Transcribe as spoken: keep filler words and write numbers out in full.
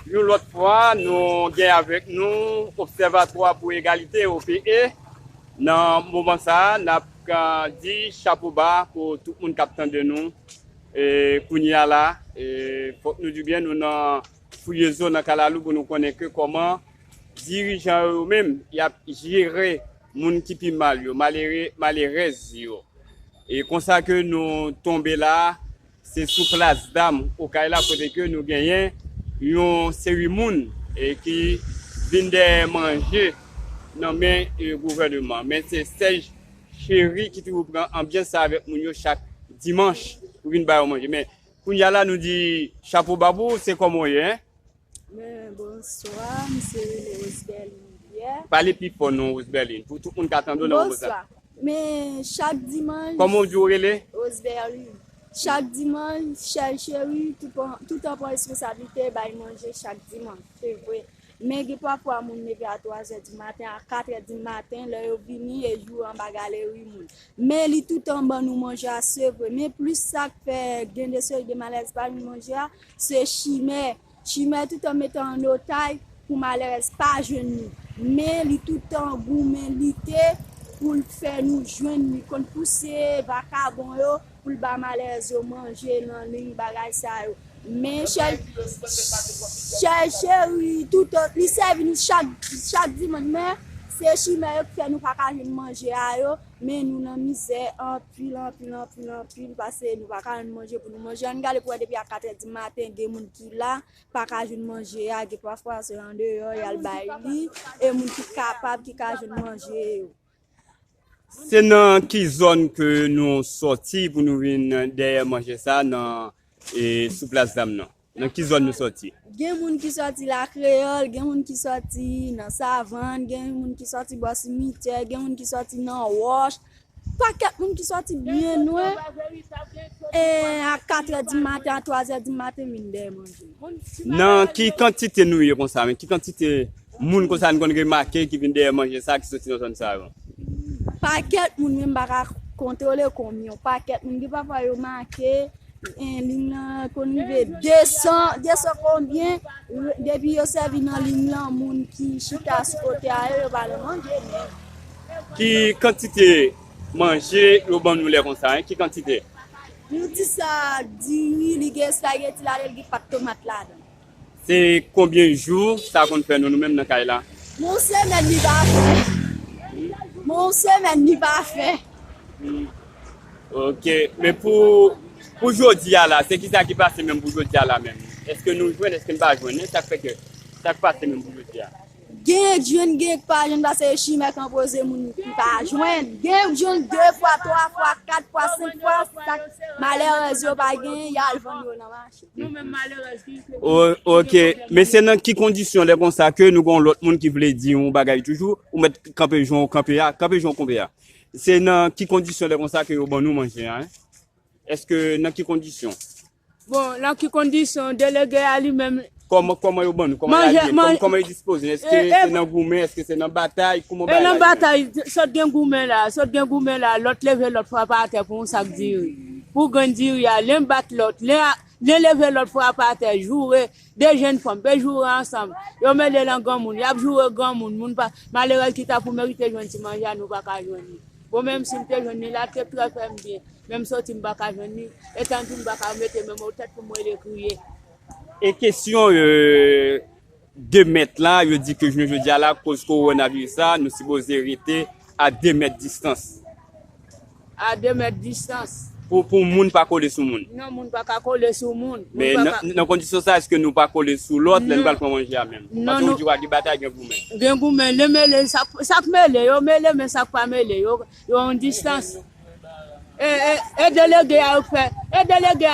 Yon lòt fwa, nou gen avèk nou Obsèvatwa pou Egalite, O P E. Nan moman sa a, n ap, ah, di chapo ba pou tout moun k ap tande nou. E kounye a la, e, fòk nou di byen, nou nan fouye zo nan kalalou pou nou konnen ke kòman dirijan yo menm, y ap jere moun ki pi mal yo, malere, malerèz yo. E konsa ke nou tonbe la, se sou Plas Dam, Okay la, kote ke nou genyen yon seri moun, e, ki vin dèyè manje nan men, e, gouvèneman. Men se Serge Chéry ki toujou pran anbyans sa avèk moun yo chak dimanch pou vin ba yo manje. Men kounye a la, nou di chapo ba pou ou, se kòman w ye, en? Men, bonswa, m se rele Rosebelle Pierre. Pale pi fò non, Rosebelle, pou tout moun ka tande w nan moman sa. Bonswa. Men, chak dimanch. Kòman w di w rele? Rosebelle. Chak dimanch, Serge Chéry, tout pran, tout tan pran responsablite, bay manje chak dimanch. Se vre. Men gen pafwa moun leve a twa zè di maten, a kat è di maten, lè yo vini, e joure anba galeri moun. Men li toutan ban nou manje a, se vre. Men plis sa k fè gen de seri de malèrèz pa jwenn manje a, se chimè. Chimè toutan mete an otay pou malèrèz pa jwenn li. Men li toutan goumen, lite pou l fè nou jwenn li. Konn pouse vakabon yo pou l ba malèrèz yo manje nan liy bagay sa yo. Men Serge, Serge Chéry, toutan, li sèvi nou chak, chak dimanch. Men se chimè yo ki fè nou pa ka jwenn manje a yo. Men nou nan mizè anpil, anpil, anpil, anpil, paske nou pa ka jwenn manje pou nou manje. Ann gade pou wè depi a kat è di maten, gen moun ki la, pa ka jwenn manje a, gen pafwa se andeyò y al bay li, e moun ki kapab ki ka jwenn manje yo. Se nan ki zòn ke nou sòti pou nou vin dèyè manje sa nan, e, sou Plas Dam nan? Nan ki zòn nou sòti? Gen moun ki sòti Lakreyòl, gen moun ki sòti nan Savann, gen moun ki sòti bò simityè, gen moun ki sòti nan Wòch. Pakèt moun ki sòti byen lwen, e, a kat è di maten, a twa zè di maten, vin dèyè manje. Nan ki kantite nou ye konsa, men ki kantite moun konsa n konn remake ki vin dèyè manje sa ki soti nan zòn sa yo? Pakèt moun, men m pa ka kontwole konbyen, yon pakèt moun, gen pafwa yo make, e, liy lan konn rive de san, de san konbyen, depi yo sèvi nan liy lan, moun ki chita sou kote a yo, yo pa nan manje, men. Ki kantite manje yo ban nou lè konsa, en? Ki kantite? Nou di sa, diri, li gen espageti ladan l, gen pat tomat ladan l. Se konbyen jou sa konn fè nou, nou menm nan kay la? Yon semèn li pa fè. Yon semèn li pa fè. Hmm. Ok, men pou, pou jodi a la, se kisa ki pase menm pou jodi a la menm? Èske nou jwenn, èske n pa jwenn? Sa k fè ke, sa k pase menm pou jodi a? Gen k jwenn, gen k pa jwenn, paske chimè k anpoze moun ki pa jwenn. Gen k jwenn de fwa, twa fwa, kat fwa, senk fwa, sa k malèrèz yo pa genyen, y al vann yo nan mache. Nou menm malerèz ki, ki, O-, ok, men se nan ki kondisyon lè konsa ke nou gon lòt moun ki vle di yon bagay toujou, ou mèt kanpe jan w kanpe a, kanpe jan w kanpe a. Se nan ki kondisyon lè konsa ke yo ban nou manje a, en? Èske nan ki kondisyon? Bon, nan ki kondisyon, delege a li menm. Kòman, kòman yo ban nou? Kòman y al ye? Kòman, kòman yo dispoze? Èske se nan goumen? Èske se nan batay? Kòman bagay la ye? E nan batay, sot gen goumen la, sot gen goumen la, lòt leve lòt frape atè pou yon sak diri. Pou grenn diri a, len bat lòt, len a, len leve lòt frape atè, joure, de jenn fanm, pe joure ansanm. Yo mele nan granmoun, y ap joure granmoun, moun pa, malerèz ki ta pou merite jwenn ti manje a, nou pa ka jwenn li. Bon, menm si m te jwenn li la, te trè fè m byen. Men m soti, m pa ka jwenn li. Etan di m pa ka mete men mwen tèt pou m rele kriye. E kesyon, euh, de mèt la, yo di ke jounen jodi a la, koz kowonaviris la, nou sipoze rete a de mèt distans. A de mèt distans. Pou, pou moun pa kole sou moun. Non, moun pa ka kole sou moun. Men nan, nan kondisyon sa, èske nou pa kole sou lòt, lè n pral pran manje a menm? Paske ou di w a gen batay, gen goumen. Gen goumen, le mele, sa, sa k mele yo, mele, men sa k pa mele yo, yo yon distans. E, e, e delege a yo k fè, e delege a